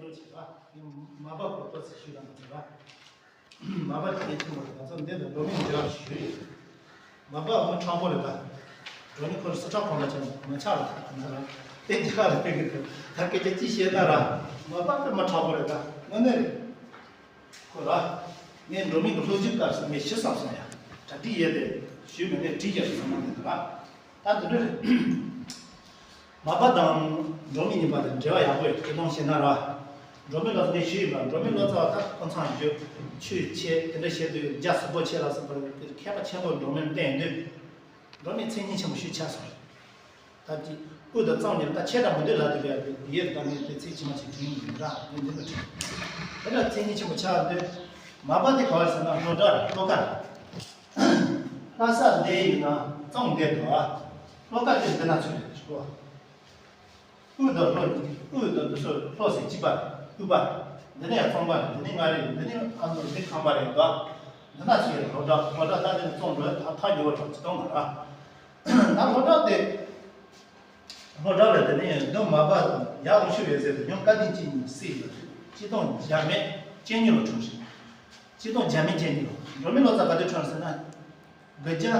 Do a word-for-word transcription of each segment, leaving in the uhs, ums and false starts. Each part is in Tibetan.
མ་པ་གོ་ཏོ་ཚིག་ཞུས་དང་ཟེར་བ། མ་པ་དེ་ཆུང་བ་ང་ཚོ་འདི་ལ་འགྲོ་མི་འདྲ་བ་ཞུས་ཡོད། མ་པ་མི་དྲང་པོ་རེད་ད། འགྲོ་མི་ཁོར་སུ་ཁྲག་གོང་ལ་ཆ་མ་ཆག་རེད་ད་ན་ར། དེ་རྒྱ་གར་རེད་ད་སྐད་ཆ་ཅི་བཤད་ན་ར། མ་པ་དེ་མི་དྲང་པོ་རེད་ད་དངོས་གནས་རེད། ཁོ་ར། ངས་འགྲོ་མི་གི་ལོ་རྒྱུས་སྐབས་སུ་ངས་ཞུ་བསམ་སོང་ཡ། གྲ་སྒྲིག་ཡས་དེ་ཞུས་མེད་ངས་བྲིས་ཀྱང་ཞུ་མ་མེད་ད་ར། ད་འདི་འདྲ་རེད། མ་པ་དང་འགྲོ་མི་གཉིས་པ་དེ་འབྲེལ་བ་ཡག་པོ་ཡོད་ཁྱེད་རང་ཤེས་ན་ར། འགྲོ་མི་ལོ་ཙཱ་ངས་ཞུས་ཡིན་པ་འགྲོ་མི་ལོ་ཙཱ་བ་ད་ཁོ་ཚང་ཡོད་ཆོས་ཆེ་དེ་འདྲ་བཤད་དུས་རྒྱ་སུ་པོ་ཆེ་ལ་སོགས་པ་མཁས་པ་ཆེན་པོ་འགྲོ་མི་བསྟེན་དུས། འགྲོ་མི་མཚན་ཉིད་ཆེན་པོ་ཞུ་ཆགས་སོང་རེད། ད་ཅི་དབུས་དང་གཙང་ཉིན་ད་ཆེ་དང་མི་འདོད་ལ་དེ་བས་ཡོད་ཡོད་ད་ངས་དེ་ཚིག་ཇི་མ་ཅིག་དྲན་ཡིན་ར་ངས་འདི་མ་དྲན། དེ་ལ་མཚན་ཉིད་ཆེན་པོ་ཆགས་འདོད། མ་པ་དེ་ག་བར་ཟེར་ན་སློབ་གྲྭ་རེད་སློབ་ཁ་རེད། ལྷ་ས་འདི་ཡིན་ན་གཙང་འདི་དང་སློབ་ཁ་དེ་འདི་ན་ཚུད་རེད་ཞུ་བ། དབུས་དང་ལྷོ་དབུས་དང་འདི་ཚོ་ལྷོ་ཟེར་གཅིག་པ་དབུས་པ་འདི་ནས་གཙང་པ་རེད་འདི་ནས་མངའ་རིས་འདི་ནས་ཨ་མདོ་འདི་ཁམས་པ་རེད་འདུག་འདི་ན་ཚུད་རེད་སློབ་གྲྭ་སློབ་གྲྭ་ད་འདི་ནས་གཙང་འགྲོ་ད་ཐག་ཉེ་བོ་གྲོགས་ཅི་གཏོང་ན་ར། ད་སློབ་གྲྭ་དེ། སློབ་གྲྭ་ལ་དེ་ནས་འདུག་མ་པ་དང་ཡག་ལུང་ཤུ་བའི་ཟེར་དུ་ཉོ་བཀའ་དྲིན་ཅི་ཉིན་སྲིད་ལ་སྤྱི་སྟོང་བརྒྱ་མེད་བཅུ་གཉིས་ལོ་འཁྲུངས་ཤིང་། སྤྱི་སྟོང་བརྒྱ་མེད་བཅུ་གཉིས་ལོ་འགྲོ་མི་ལོ་ཙཱ་ག་དུས་འཁྲུངས་ཟེར་ན། དགུ་བརྒྱ།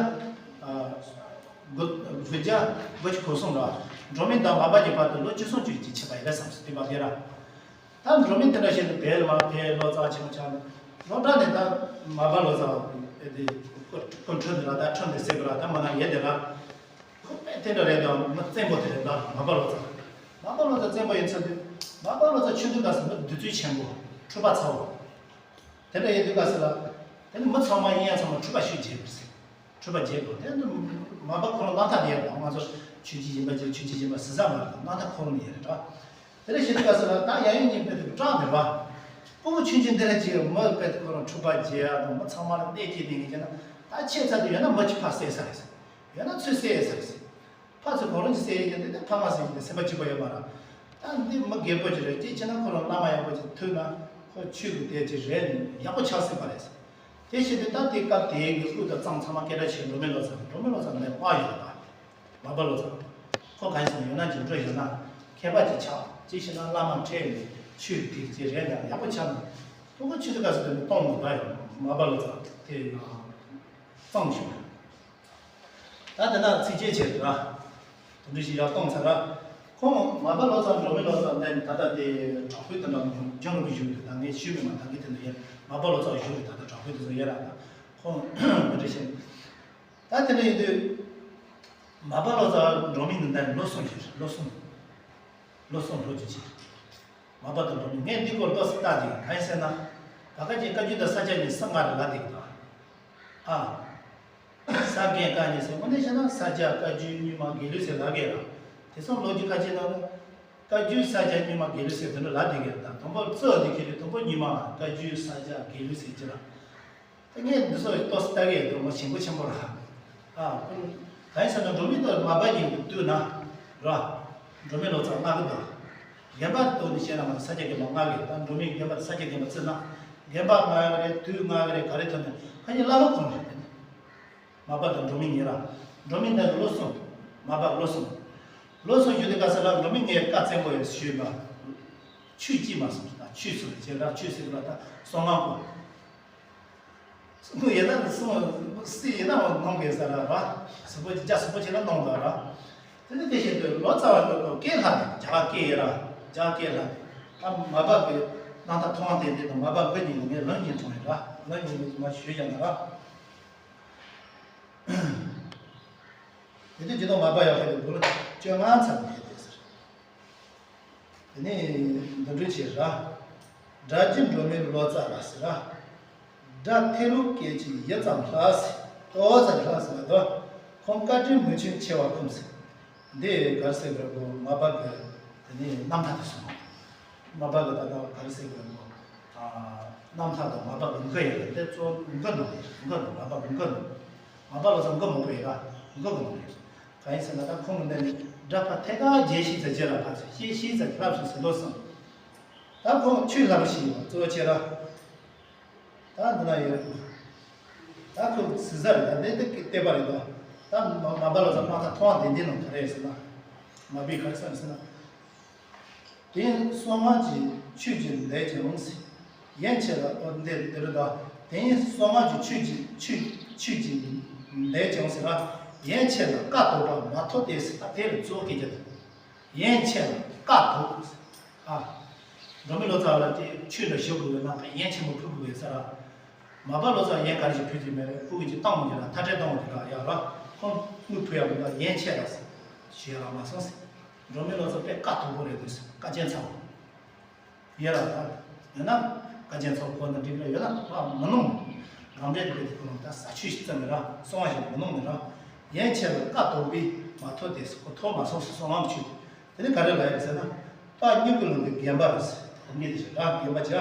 དགུ་དགུ་བརྒྱ་དགུ་བཅུ་གོ་གསུམ་ལ་འགྲོ་མི་དང་མ་པ་གཉིས་བར་དུ་ལོ་བཅུ་གསུམ་བཅུ་གཅིག་ཕྱིན་པ་ཡིན་པས་བསམ་སྲིད་དུས་བབ་ཡོད་ར། ད་འགྲོ་མི་དེ་འདྲ་བྱས་ནས་བལ་མ་བལ་ལོ་ཙཱ་ཆེན་མོ་ཆགས་ནས་སློབ་གྲྭ་ནས་ད་མ་པ་ལོ་ཙཱ་བ་དེ་སྐུ་འཁྲུངས་འདི་ལ་ད་འཁྲུངས་ཏེ་སྲིད་པ་ལ་ད་མ་ན་ཡེ་དེ་ལ་ཁོ་པས་དེ་འདྲ་རེད་ད་མི་བཙན་པོ་དེ་རེད་ད་མ་པ་ལོ་ཙཱ། མ་པ་ལོ་ཙཱ་བཙན་པོ་ཡིན་ཚུལ་དུ་མ་པ་ལོ་ཙཱ་ཆུང་དུས་སྐབས་སུ་མི་བདུད་རྩི་ཆེན་པོ་འཁྲུག་པ་ཚ་བོ་དེ་འདྲ་ཡིན་དུས་སྐབས་སུ་ལ་དེ་ནི་མི་ཚང་མ་ཡིན་ཡང་ཚང་མ་འཁྲུག་པ་ཤུགས་རྒྱས་པར་སྲིད། འཁྲུལ་པ་བརྗེད་དགོས་དེ་འདི་མ་པ་ཁོ་རང་རྣམ་ཐར་ལ་ཡོད་པ་ང་ཚོ་ཆོས་བརྒྱུད་གཞན་པ་ཅིག་ཆོས་བརྒྱུད་གཞན་པ་ཟི་ས་མ་རེད་རྣམ་ཐར་ཁོ་རང་ལ་ཡོད་རེད་དྲ། དེ་ལས་ཞེ་དྲག་ཟེར་ན་ད་ཡང་ཡང་སྙིང་དཔེ་དེ་སྐྲག་མེད་པ། སྤུ་གུ་ཆུང་ཆུང་འདི་ལ་ཅིག་མི་དཔེ་ཁོ་རང་འཁྲུལ་པ་བརྗེད་ཡ་དང་མི་ཚང་མ་ལ་གནས་སྐྱེལ་དེ་ངས་བྱས་ན་ད་ཆེ་ཚར་དུ་ཡོད་ན་མི་གཅིག་ཕར་བསད་ས་རེད་ཟེར། ཡོད་ན་ཚུར་བསད་ས་རེད་ཟེར། ཕར་ཚུར་གང་རུང་གིས་བསད་ཡ་དེ་དེ་ཕ་མ་ཟེར་གྱི་དེ་སེམས་པ་གཅིག་པ་ཡོད་མ་རེད། ད་འདི་མི་རྒད་པོ་ཅིག་རེད་ཅིག་བྱས་ན་ཁོ་རང་བླ་མ་ཡག་པོ་ཅིག་ཐུག་ན་ཁོ་ཆོས་ཀྱི་དེ་ཅིག་རེད་ཡག་པོ་ཆགས་སྲིད་པ་རེད་ཟེར། དེ་བྱས་ཏེ་ད་དེ་སྐབས་དེའི་གི་དབུ་དང་གཙང་ཚང་མ་སྐད་གྲགས་ཆེ་འགྲོ་མི་ལོ་ཙཱ་འགྲོ་མི་ལོ་ཙཱ་ནས་དབང་ཡོད་པ། མ་པ་ལོ་ཙཱ། ཁོ་གང་ཡིན་ཟེར་ན་ཡོད་ན་ཅིག་འགྲོ་ཡོད་ན་མཁས་པ་ཅིག་ཆགས་ཅིག་བྱས་ན་བླ་མ་འཕྲད་ནས་ཆོས་དེ་ཅིག་རེད་ཡང་ཡག་པོ་ཆགས་ན་ཁོ་ཁོ་ཆོས་དེ་ག་ཚོད་དེ་ནས་གཏོང་མི་འདྲ་ཡོད་མ་པ་ལོ་ཙཱ་དེ་གཙང་ཞུ། ད་དེ་ན་ཚིགས་བཅད་བྱས་ར། དེ་འདྲ་ཞིག་ཡར་གཏོང་ཚར་ར། ཁོང་མ་པ་ལོ་ཙཱ་འགྲོ་མི་ལོ་ཙཱ་འདི་ད་ལྟ་དེ་དྲག་པོའི་དེ་འདྲ་མི་འབྱུང་རྒྱུ་རུ་བཞུགས་འདུག་ད་ངས་ཞུས་མེད་མ་ད་གི་དེ་འདྲ་ཡིན་མ་པ་ལོ་ཙཱ་བཞུགས་རེད་ད་ལྟ་དྲག་པོའི་དེ་ཚོ་ཡིན་ར་ད་ཁོང་མི་འདྲ་ཞིག་ད་དེ་འདྲ་ཡིན་དུས་མ་པ་ལོ་ཙཱ་འགྲོ་མི་འདི་འདྲ་ལོ་གསུམ་ཞིག་ལོ་གསུམ་ལོ་གསུམ་ལོ་བཅུ་ཞིག་མ་པ་དང་འགྲོ་མི་ངས་འདི་སྐོར་ཏོག་ཙམ་བལྟ་དེ་གང་ཡིན་ཟེར་ན་ད་ག་ཅིག་བཀའ་བརྒྱུད་དང་ས་སྐྱ་གཉིས་སུ་མ་རེད་ལ་དེ་གི་ད་ཨ། ས་དགེ་བཀའ་གཉིས་སེ་དངོས་གནས་བཤད་ན་ས་སྐྱ་བཀའ་བརྒྱུད་རྙིང་མ་དགེ་ལུགས་ཟེར་ལབ་ཀྱི་ཡོད་ར། དེ་ཚོ་ལོ་རྒྱུས་ཁ་ཅིག་ནང་ན་བཀའ་བརྒྱུད་ས་སྐྱ་རྙིང་མ་དགེ་ལུགས་ཟེར་དེ་འདྲ་ལབ་བསྡད་ཀྱི་ཡོད་ར། དང་པོ་གཙོ་དེ་ཁྱེད་ཀྱི་དང་པོ་རྙིང་མ་བཀའ་བརྒྱུད་ས་སྐྱ་དགེ་ལུགས་ཟེར་གྱི་ར། དེ་ངས་འདི་ཚོ་ཏོག་ཙམ་ལྟ་གི་ཡོད་དོ་ངོ་ཞེན་པོ་ཆེན་པོ་ར། ཨ་ཁོ་གང་ཡིན་ཟེར་ན་འགྲོ་མི་དང་མ་པ་གཉིས་ཀྱི་བསྟུན་ན་ར། འགྲོ་མི་ལོ་ཙཱ་ལྔ་གི་འདུག་རྒན་པ་ཐོག་ནས་བཤད་ན་ང་ཚོ་ས་སྐྱ་རྒན་པ་ལྔ་གི་ད་འགྲོ་མི་རྒན་པ་དང་ས་སྐྱ་རྒན་པ་བརྩིས་ན་རྒན་པ་ལྔ་གི་རེད་དུས་ལྔ་གི་རེད་ག་རེ་ཐོན་ནས་ཁ་ཉིན་བླ་སློབ་ཁོང་རེད་དེ་ནི། མ་པ་དང་འགྲོ་མི་གཉིས་ར། འགྲོ་མི་འདི་ལོ་གསུམ། མ་པ་ལོ་གསུམ། ལོ་གསུམ་ཞུ་དུས་ག་ས་ལ་འགྲོ་མི་ངས་བཀའ་བཙན་པོ་ཡོད་ཞུས་པ། ཆོས་སྐྱིད་མ་སོང་ད་ཆོས་ཟེར་བ་བྱས་ར་ཆོས་ཟེར་བ་ད་གསང་སྔགས་པོ། སུ་ཡིན་ན་སུ་སུ་ཡིན་ན་ནང་གི་ས་ར་ར། སུ་པོ་ཅི་ཇ་སུ་པོ་ཅི་ལ་ནང་ད་ར། དེ་ནི་དེ་བཞིན་དུ་ལོ་ཙཱ་བ་ལོ་ལོ་སྐད་ལྷ་ནི་རྒྱ་གར་སྐད་ཡིན་ར་རྒྱ་གར་སྐད་ལྷ་ནི། ད་མ་པ་གི་རྣམ་ཐར་མཐོང་བ་དེ་དེ་དང་མ་པ་གི་ཉིན་ངས་ལོན་ཉིན་མཐོང་ཡིན་ར་ལོན་ཉིན་མ་ཞུས་ཀྱང་ན་ར། དེ་དུས་ཇི་ལྟར་མ་པ་ཡག་ཤོས་དེ་དགུང་ལོ་བཅོ་ལྔ་ཙམ་ཡོད་དེ་ཟེར། དེ་ནས་འདི་འདྲ་བྱས་ར། སྒྲ་བསྒྱུར་འགྲོ་མིའི་ལོ་ཙཱ་ལ་ཟེར་ར། སྒྲ་ཐེ་ལུ་སྐད་ཀྱི་ཡི་ཙམ་ལྷག་ཟེར། ཏོ་ཙམ་ལྷག་ཟེར་བ་དོ། ཁོང་བཀའ་དྲིན་མུས་ཆེན་ཆེ་བ་ཁུམས་ཟེར། འདི་གར་སེ་གར་པོ་མ་པ་གི་དེ་ནས་རྣམ་ཐར་དུ་སོང་། མ་པ་གི་ད་ལྟ་གར་སེ་གར་པོ། རྣམ་ཐར་དང་མ་པ་གི་མགུར་ཡོད་རེད་དེ་གཙོ་བོ་མགུར་ནང་ཡོད་རེད་མགུར་ནང་མ་པ་གི་མགུར་ནང་། མ་པ་ལོ་ཙཱ་མགུར་མང་པོ་ཡོད་ར་མགུར་གི་ནང་ཡོད་རེད། གང་ཡིན་ཟེར་ན་ད་ཁོང་གི་འདི་ནས་སྒྲ་ཕ་ཐད་ཀར་རྒྱས་ཤིག་ཙམ་རྗེས་ལ་ཕར་ཚུར་ཤེས་ཤིག་ཙམ་ལབ་སོང་ཟེར་ལོ་གསུམ། ད་ཁོང་ཆོས་ལབ་ཞིག་ཡིན་པ་གཙོ་བོ་ཆེ་ར། ད་འདི་ན་ཡོད། ད་ཁོ་སི་ཟ་རེད་ད་འདི་འདི་བལྟས་པ་རེད་ད། ད་མ་མ་པ་ལོ་ཙཱ་མ་ཐག་མཐོང་བ་དེ་འདི་ནང་ག་རེ་ཟེར་ན། མ་པའི་ག་རེ་ཟེར་ན། དེ་ཡིན་སོ་ལྔ་གི་ཆོས་ཀྱི་ལས་ཀྱང་ཟེར། ཡན་ཆད་ལ་ཨོ་འདི་འདི་རུ་དང་དེ་ཡིན་སོ་ལྔ་གི་ཆོས་ཀྱི་ཆོས་ཆོས་ཀྱི་ལས་ཀྱང་ཟེར་ལ། ཡན་ཆད་ལ་ཀ་དོག་པ་མ་ཐོབ་སྟེ་ཟེར། ད་དེ་ལ་གཙོ་བོ་སྐད་ཆ་དང་། ཡན་ཆད་ལ་ཀ་དོག་ཟེར། ཨ། འགྲོ་མི་ལོ་ཙཱ་ལ་དེ་ཆོས་ལ་ཞུགས་དགོས་ན་ཡན་ཆེན་པོ་ཕུལ་དགོས་ཟེར་ར། མ་པ་ལོ་ཙཱ་ཡན་ག་རེ་ཞིག་ཕུལ་གྱི་མེད་རེད། ཕུལ་གྱི་བཏང་མི་འགྱུར་ལ་མཐའ་བྲལ་གཏོང་མི་འགྱུར་ལ་ཡག་ར། ཁོང་དངུལ་ཕུལ་ཡག་མི་འདུག་ཡན་ཆད་ལ་ཟེར་ཞུ་ཡག་ལ་མ་སོང་ཟེར། འགྲོ་མི་ལོ་ཙཱ་དཔེ་ཀ་དོག་པོ་རེད་འདུག་ཟེར། ཀ་ཆེན་ཚ་བོ་ཡོད་ར། ད་ཡོད་ན་ཀ་ཆེན་ཚ་བོ་ཁོ་ན་འགྲིག་ར། ཡོད་ན་མ་མི་ནོང་། རང་འདྲེན་དེ་དེ་ཁོ་ན་ད་ཟ་ཆོས་ཤིག་བརྩམས་མེད་ར། སོང་བ་ཞིག་མི་ནོང་མེད་ར། ཡན་ཆད་ལ་ཀ་དོག་པས་མ་ཐོབ་སྟེ་ཟེར། ཁོ་ཐོབ་མ་སོང་ཟེར། སོ་ལྔ་ཆོས་དེ་ནི་ག་རེ་ལ་ཡོད་ཟེར་ན། ད་སྨྱུ་གུ་ལོན་གྱི་རྒན་པ་རེད་ཟེར། ཁོ་གཉིས་དེ་ཞིག་ར་རྒན་པ་བྱས།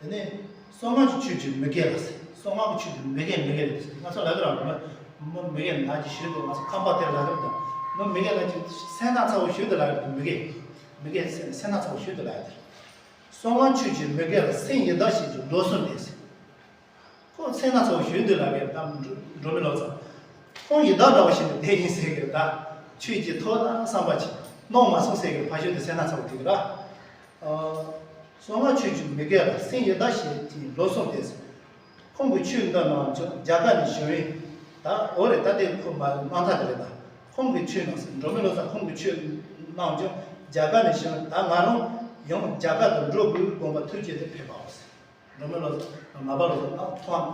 དེ་ནས་སོ་ལྔ་གི་ཆོས་ཀྱི་མི་དགེ་ལ་ཟེར། སོ་ལྔ་གི་ཆོས་ཀྱི་མི་དགེ་མི་དགེ་རེད་ཟེར། ང་ཚོ་ལ་གི་རང་མི་མི་དགེ་ན་གྱི་ཞོལ་དུ། ང་ཚོ་ཁམས་པ་དེ་ལ་གི་རེད། མི་མི་དགེ་ན་གྱི་སེམས་ཐག་ཚ་བོ་ཞོལ་དུ་ལ་གི་རེད། མི་དགེ་མི་དགེ་སེམས་སེམས་ཐག་ཚ་བོ་ཞོལ་དུ་ལ་གི་རེད། སོ་ལྔ་ཆོས་ཀྱི་མི་དགེ་ལ་སེམས་ཡི་དྭགས་བཞིན་གྱི་ལོག་ཟུང་སྟེ་ཟེར། ཁོ་སེམས་ཐག་ཚ་བོ་ཞོལ་དུ་ལ་གི་རེད། ད་འགྲོ་མི་ལོ་ཙཱ་ཁོང་ཡི་དྭགས་འདྲ་བ་ཞིག་ཏུ་བསྡད་ཡིན་ཟེར་གི་རེད། ད་ཆོས་ཀྱི་ཐོག་ན་བསམ་པ་ཅིག་གནང་མ་སོང་ཟེར་གི་རེད། ཕ་ཤུལ་དུ་སེམས་ཐག་ཚ་བོ་དེ་གི་ར། སོ་ལྔ་ཆོས་ཀྱི་མི་དགེ་ལ་སེམས་ཡི་དྭགས་བཞིན་གྱི་ལོག་ཟུང་སྟེ། ཁོང་གི་ཆོས་འདི་རྣམས་ཀྱང་རྒྱ་གར་ནས་བྱུང་བས། ད་འོ་རེད། ད་དེ་ཁོ་མ་རྣམ་ཐར་དེ་རེད། ད་ཁོང་གི་ཆོས་རྣམས་ཟེར། འགྲོ་མི་ལོ་ཙཱ་ཁོང་གི་ཆོས་རྣམས་ཀྱང་རྒྱ་གར་ནས་བྱུང་། ད་ང་རང་ཡང་རྒྱ་གར་དུ་འགྲོ་དགོས་དགོངས་པ་ཐུགས་བསྐྱེད་དེ་ཕེབས་པའོ་ཟེར། འགྲོ་མི་ལོ་ཙཱ་མ་པ་ལོ་ཙཱ་རྣམ་ཐར་ཐོག་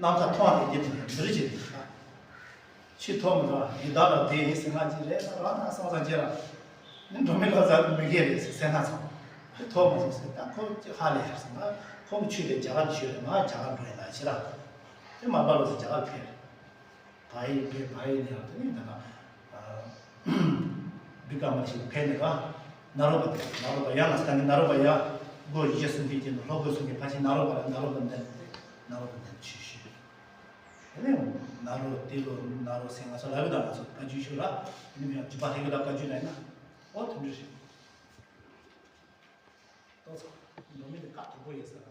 རྣམ་ཐར་ཐོག་དེ་རྒྱུད་དེ་འདི་རེད་ཅེས། ཆོས་ཐོབ་མི་འདུག་ཡི་དྭགས་ལ་བསྡད་ཡིན་ཟེར། ང་ཅི་རེད་ཟེར་རང་ན་སང་སང་རྗེས་ལ་ནི་འགྲོ་མི་ལོ་ཙཱ་མི་དགེ་རེད་ཟེར། སེམས་ཐག་ཚ་བོ་ཐོབ་མ་སོང་ཟེར། ད་ཁོ་ཅི་ཧ་ལས་ཡར་ཟེར། ང་ཁོང་གི་ཆོས་དེ་རྒྱ་གར་ནས་ཤོད་རེད། ང་རྒྱ་གར་འགྲོ་ཡིན་ལ་ཕྱིར་ར། དེ་མ་པ་ལོ་ཙཱ་རྒྱ་གར་ཕེབས། བལ་ཡུལ་ཕེབས། བལ་ཡུལ་ནས་ཡང་དེ་ནས་ད་ལྟ་བི་ཀ་མ་ལ་ཞིག་ཕེབས་ནས་ག་ནཱ་རོ་པ་དེ། ནཱ་རོ་པ་ཡང་ལ་ས་ནི་ནཱ་རོ་པ་ཡ་སྒོ་བཞི་གསུམ་གྱི་རྗེས་ནས་ལྷོ་སྒོ་གསུམ་གྱི་ཕ་ཆེན་ནཱ་རོ་པ་ལ། ནཱ་རོ་པ་འདི་ནས་ནཱ་རོ་པ་འདི་ཆོས་ཞུས། དེ་ནས་ནཱ་རོ་ཏི་ལོ་ནཱ་རོ་སེང་ང་ཚོ་ལ་ཡོད། ད་ང་ཚོ་བཀའ་བརྒྱུད་ཞུ་ར། དེ་ནས་ཡང་རྒྱུད་པ་ཧེ་གི་ད་བཀའ་བརྒྱུད་ལ་ཡིན་ན་ཨོ་དེ་འདྲ་རེད། ཏོག་ཙམ་འགྲོ་མི་དེ་ཀ་དོག་པོ་ཡོད་ས་ར།